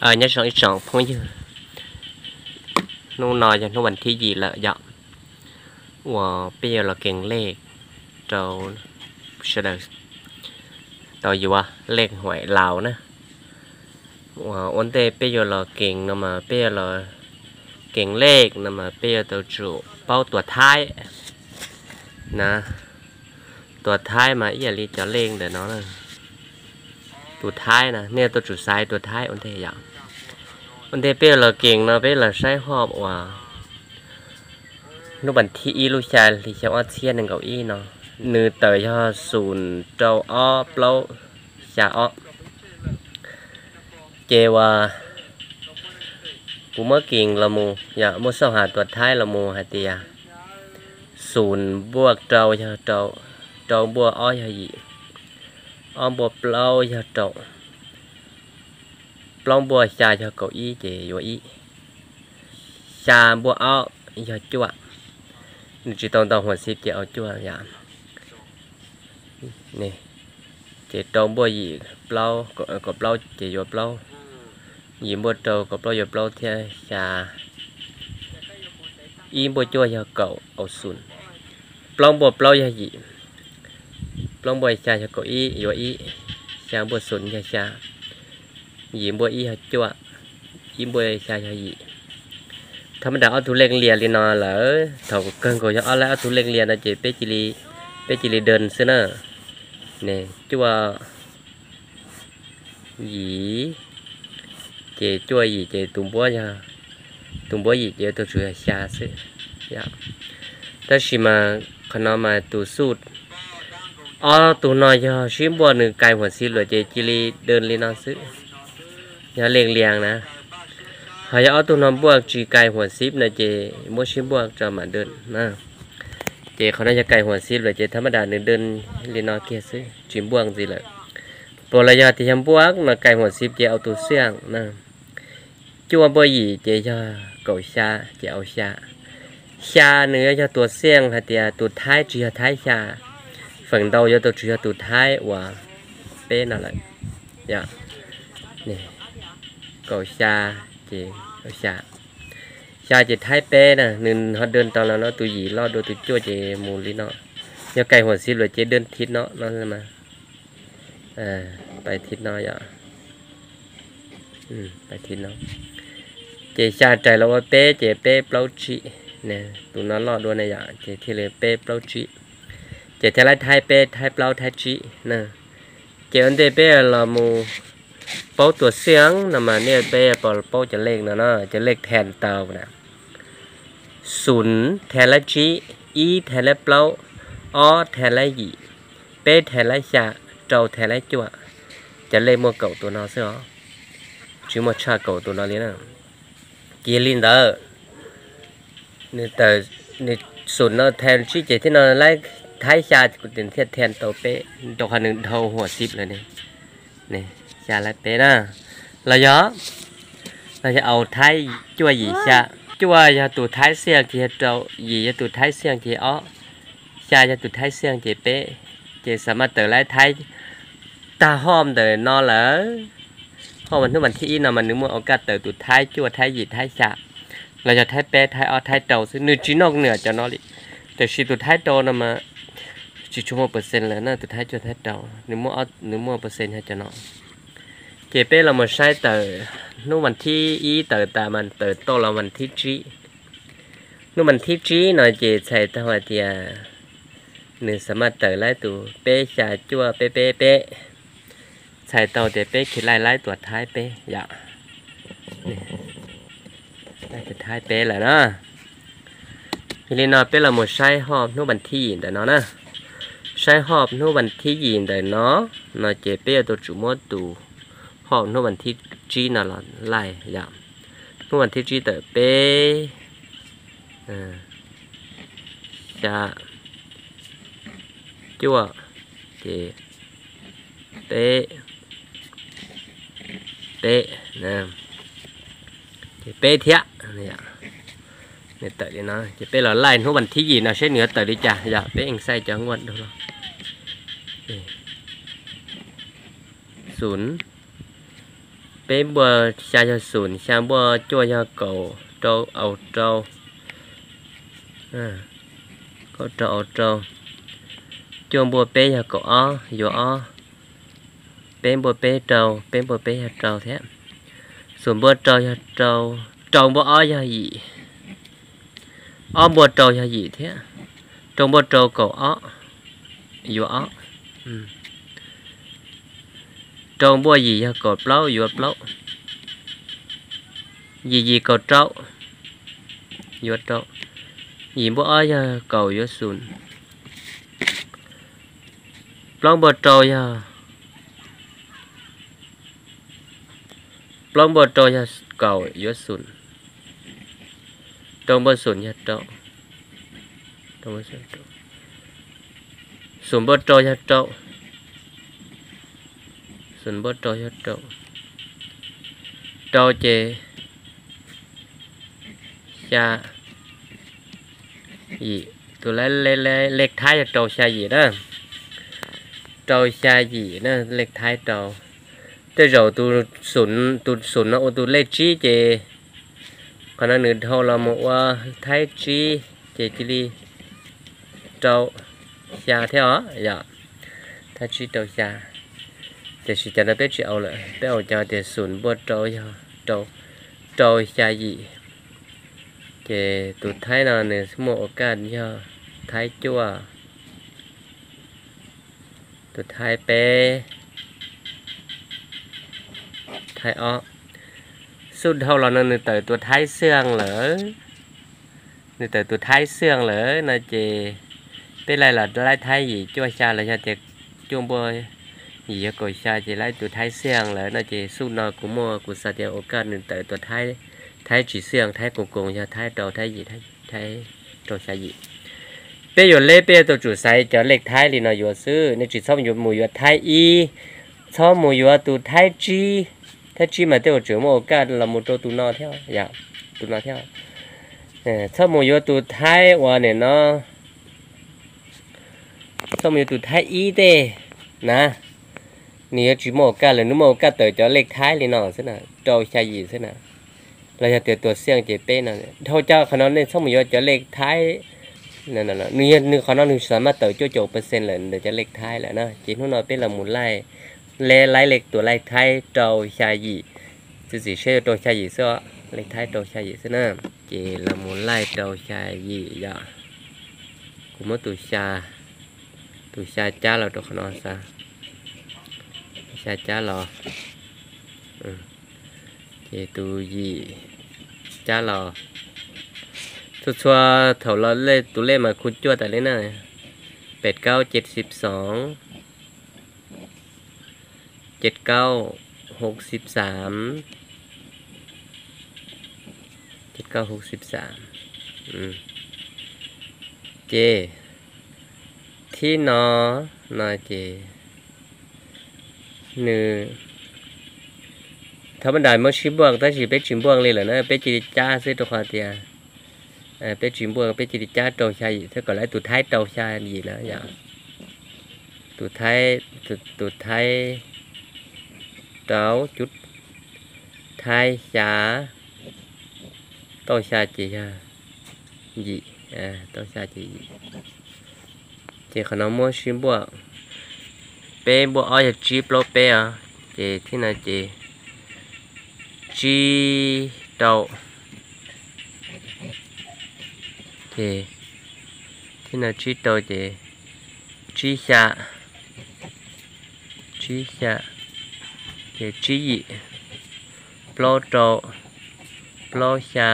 Nyob zoo ib tsoom phooj ywg, hnub no yog hnub vas thib yim lawm yom, uas peb yuav los kees lej rau sawv daws tau yuav lej huaim Laus na. Uas ua ntej peb yuav los kees no mas peb yuav los kees lej no mas peb yuav tau tsum paub tus Thaib na. Tus Thaib mas ib yam li cov lej ntawm no, tus Thaib na nej yuav tau tsum xaiv tus Thaib ua ntej yom. Ua ntej peb yuav los kees no peb los saib hom uas hnub vas thib ib lub xya hli xyoo ob txhiab nees nkaum ib no, nws tawm yog xum rau ob plaub xya ob. Ces uas kuv muab kees los mus yom, muab xauj has tus Thaib los mus hais tias xum npuaj rau yog rau, rau npuaj ob yog yim, ob npuaj plaub yog rau, plaub npuaj xya yog kaum ib ces yuav ib, xya npuaj ob yog cuaj. Nws tsis tau ntau huam xib ces au cuaj yom. Ces rau npuaj yim, plaub, kaum plaub ces yuav plaub, yim npuaj rau kaum plaub yuav plaub thiab xya, ib npuaj cuaj yog kaum, au xum, plaub npuaj plaub yog yim, plaub npuaj xya yog kaum ib yuav ib, xya npuaj xum yog xya, yim npuaj ib yog cuaj, ib npuaj xya yog yim. Thab mab das ob tug lej lias li no lawm, thaum kawg nkaus yog ob lab ob tug lej lias no ces peb cia li, peb cia li dee xwb na. Cuaj yim, ces cuaj yim ces tus npuab, tus npuab yim ces yuav tau tsum yog xya xwb. Tab sis mas qhov no mas tus xuj, ob tug no yog sib npuaj nws kais huam xib lawm ces cia li dee li no xwb, yog lej lias na. Ho yog ob tug no npuaj tsis kais huam xib no ces muab sib npuaj rau mam dee na. Ces qhov no yog kais huam xib lawm ces thab mab das nws dee li no kiag xwb tsis npuaj ntxiv lawm. Puas los yog tias yog npuaj no kais huam xib ces au tus xiaj na. Cuaj npuaj yim ces yog kaum xya ces au xya. Xya nws yuav yog tus xiaj hais tias tus Thaib tsis yog Thaib xya, feem ntau yuav tau tsum yog tus Thaib uas peb no lawm. Kaum xya ces, xya ces Thaib peb na, nws ho dee tau los no tus yim loj dua tus cuaj ces mus li no. Yog kais huam xib lawm ces dee thib no no mas, pais thib no yom, pais thib no. Ces xya rais los ua peb ces peb plaub tsib, tus no loj dua na yom, ces thiaj li peb plaub tsib. Ces thiaj li Thaib peb, Thaib plaub, Thaib tsib na. Ces ua ntej peb los mus paub tus xiaj no mas nej peb paub cov lej no no, cov lej thas tau na. Xum thas lab tsib, ib thas lab plaub, ob thas lab yim, peb thas lab xya, rau thas lab cuaj. Cov lej muaj kaum tus no xwb os, tsis muaj tshaj kaum tus no li na. Cia li ntawd, nws tawm, nws xum no thas tsib ces thiab no lab Thaib xya kuv thiaj thas tau peb, rau qhov nws dhau huam xib lawm ne. Xya lab peb na, los yog, los yog au Thaib cuaj yim xya. Cuaj yog tus Thaib xiaj ces yog rau, yim yog tus Thaib xiaj ces ob, xya yog tus Thaib xiaj ces peb. Ces xam maj tawm lab Thaib tag hom ntawm no lawm. Hom hnub vas thib ib no mas nws muaj au kaj tawm tus Thaib cuaj, Thaib yim, Thaib xya, los yog Thaib peb, Thaib ob, Thaib rau xwb, nws tsis noj nws cov no li. Tiam sis tus Thaib rau no mas tsis tshua muaj percent lawm na, tus Thaib cuaj, Thaib rau, nws muaj percent yog cov no. Ces peb los mus saib tawm hnub vas thib ib tawm tas mas tawm tau los vas thib tsib. Hnub vas thib tsib no ces txhais tau hais tias nws xam maj tawm lab tus peb xya cuaj peb peb peb, txhais tau tias peb khiav laij lab tus Thaib peb yom. Tus Thaib peb lawm na. Yog li no peb los mus saib hom hnub vas thib yim ntawm no na. Saib hom hnub vas thib yim ntawm no, no ces peb yuav tau tsum muab tus hom hnub vas thib tsib no los laij yom. Hnub vas thib tsib tawm peb, xya, cuaj, ces peb, peb, ces peb thiab. Nws tawm li no ces peb los laij hnub vas thib yim no seb nws yuav tawm li cas yom, peb eej xaij cov nguaj dua los. Xum, Peb npuaj xya yog xum, xya npuaj cuaj yog kaum, rau au rau, kaum rau au rau, cuaj npuaj peb yog kaum ob, yuav ob, peb npuaj peb rau, peb npuaj peb yog rau thiab, xum npuaj rau yog rau, rau npuaj ob yog yim, ob npuaj rau yog yim thiab, rau npuaj rau kaum ob, yuav ob, rau npuaj yim yog kaum plaub, yuav plaub, yim yim kaum rau, yuav rau, yim npuaj ob yog kaum, yuav xum, plaub npuaj rau yog, plaub npuaj rau yog kaum, yuav xum, rau npuaj xum yog rau, xum npuaj rau yog rau, xum npuaj rau yog rau, rau ces xya yim, tus lej thaib yog rau xya yim na, rau xya yim na, lej thaib rau. Tej zaum tus xum no ua tus lej tsib ces qhov no nws dhau los mus ua thaib tsib ces cia li rau xya thiab os, yog thaib tsib rau xya. Tiam sis cov no peb tsis au lawm, peb au cov tias xum npuaj rau yog rau, rau xya yim. Ces tus thaib no nws muaj ua kaj yog thaib cuaj, tus thaib peb, thaib ob. Xub dhau los no nws tawm tus thaib xiaj lawm, nws tawm tus thaib xiaj lawm no ces peb laij los laij thaib yim cuaj xya los yog tias cuaj npuaj yim yog kaum xya ces laij tus thaib xiaj lawm no ces xub no kuv muaj kuv xav tias ua kaj nws tawm tus thaib, thaib tsis xiaj, thaib koos koos yog thaib rau, thaib yim, thaib rau xya yim. Peb yuav leb peb yuav tau tsum xaiv cov lej thaib li no yuav xwb, nej tsis txhob mus yuav thaib ib, txhob mus yuav tus thaib tsib. Thaib tsib mas tej zaum tseem muaj ua kaj los mus rau tus no thiab, tus no thiab. Txhob mus yuav tus thaib uas nim no, txhob mus yuav tus thaib ib tej na, nws yuav tsis muaj ua kaj lawm, nws muaj ua kaj tawm cov lej thaib li no xwb na, rau xya yim xwb na. Los yog tias tus xiaj ces peb no, dhau cov qhov no nej txhob mus yuav cov lej thaib. Nws qhov no nws xav mas tawm cuaj caum percent lawm ntawm cov lej thaib lawm na, ces hnub no peb los mus laij, laij, laij tus lej thaib rau xya yim, txiav txim siab yuav rau xya yim xwb, lej thaib rau xya yim xwb na. Ces los mus laij rau xya yim yom. Kuv muab tus xya, tus xya cab los rau qhov no xav, xya cab los, ces tus yim cab los. Txhua txhua thaum los tus lej mas khu cuaj tas li na, pem kaub ces xib xoov, ces kaub hauv xib xaam, ces kaub hauv xib xaam. Ces thib no, no ces nws thaum ban dais muab sib npuaj tab sis peb tsis npuaj li lawm na, peb cia li cab xwb rau qhov tias peb tsis npuaj, peb cia li cab rau xya yim thiab kom lawv tus thaib rau xya yim na yom. Tus thaib, tus thaib rau cub, thaib xya, tauj xya ces yog yim, tauj xya ces yim. Ces qhov no muab sib npuaj, peb npuaj ob yog tsib plaub peb os, ces thib no ces tsib rau, ces thib no tsib rau ces tsib xya, tsib xya, ces tsib yim, plaub rau, plaub xya,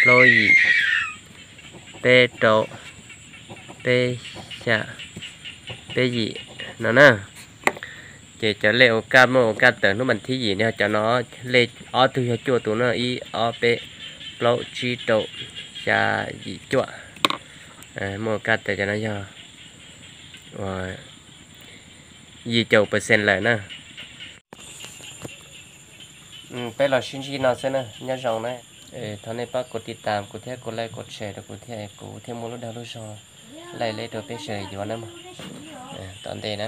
plaub yim, peb rau, peb xya, peb yim no na. Ces cov lej ua kaj muaj ua kaj tawm hnub vas thib yim no, cov no lej ob tug yog cuaj tus no, ib ob peb plaub tsib rau xya yim cuaj, muaj ua kaj tawm cov no yog yim caum percent lawm na. Peb los sib ntsib no xwb na, nyob zoo na. Thov nej pab kuv tiv tas kuv thiab, kuv like kuv share rau kuv thiab, kuv thiaj muaj lub dag lub zog laij leb rau peb sawv daws yuav na mog. Tom ntej na.